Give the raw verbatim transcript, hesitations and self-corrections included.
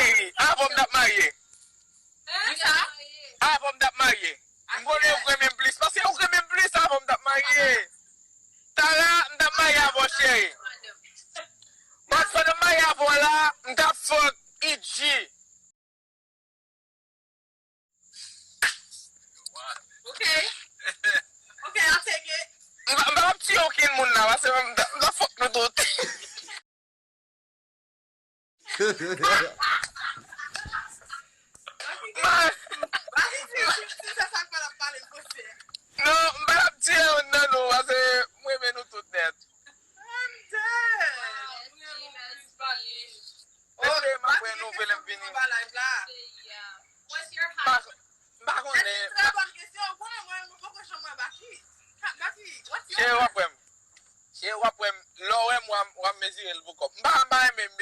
Cheri, avan m t ap marye. Kisa? Avan m t ap marye. M konnen ou renmen m plis. Paske ou renmen m plis avan m t ap marye. Tara, m t ap marye avan cheri. But pandan m marye avan la, m t ap fuck Idji. Ok. Ok, I'll take it. M pa, m pa ap tiye okenn moun la, paske m ta, m ta fuck nou tout. Vas-y, dis, dis, c'est ça que la parlé le concert. Non, m pa ap tiye youn nan nou, paske m renmen nou tout nèt. I'm dead. Mesye, m ap wè nou vre lè m vini. M pa, m pa konnen. Très bonne question. Ou konnen mwen, mwen poko janm wè Baky. Ka-, Baky, what's your... Cheri, w ap wè m. Cheri, w ap wè m. Lè w wè m, w ap, w ap mezire l pou kò m. M pa, m pa renmen